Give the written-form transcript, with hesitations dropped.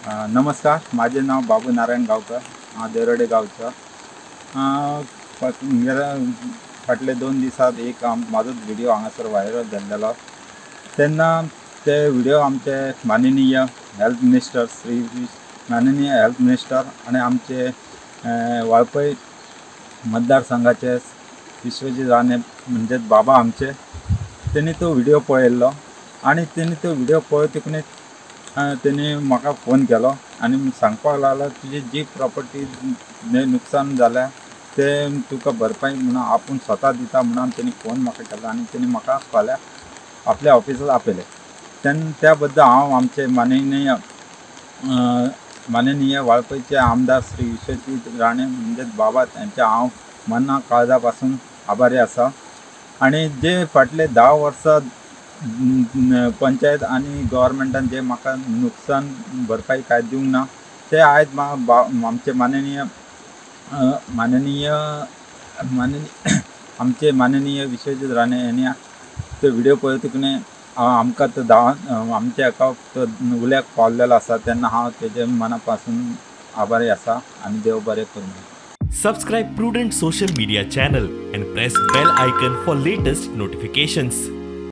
नमस्कार, माझे नाव बाबू नारायण गावकर, हांव देरोडे गांवचो। फाटले 2 दिसांत एक म्हाजोच व्हिडिओ हांगासर व्हायरल जाल्लो। तेन्ना ते व्हिडिओ आमचे माननीय हेल्थ मिनिस्टर श्री माननीय हेल्थ मिनिस्टर आनी आमचे वाळपय मतदारसंघाचे विश्वजीत राणे म्हणजेच बाबा आमचे, तेणी तो व्हिडिओ पळयल्लो आनी तेणी तो व्हिडिओ पळयतकूच तेणी म्हाका फोन केलो आनी सांगपाक लागलो, तुजी जी प्रॉपर्टी नुकसान जाल्या ते तुका भरपाई म्हणून आपूण स्वता दिता म्हणून तेणी फोन म्हाका केलो आनी तेणी म्हाका फाल्यां आपल्या ऑफिसांत आपयलें। तेन्ना त्या बद्दल हांव आमचे माननीय वाळपयचे आमदार श्री विश्वजीत राणे म्हणजेच बाबा त्यांच्या हांव मना काळजा पासून आभारी आसा। आनी जे फाटले 10 वर्सां पंचायत आनी गव्हर्मेंटान जे म्हाका नुकसान भरपाई काय दिवंक ना ते आयज आमचे माननीय माननीय माननीय आमचे माननीय विश्वजीत राणे यांनी तो व्हिडिओ पळयतकूच आमकां तो आमच्या एका तो उल्याक पावलेलो आसा, तेन्ना हांव तेजे मना पासून आभारी आसा आनी देव बरें करूं। Subscribe Prudent Social Media channel and press bell icon for latest notifications.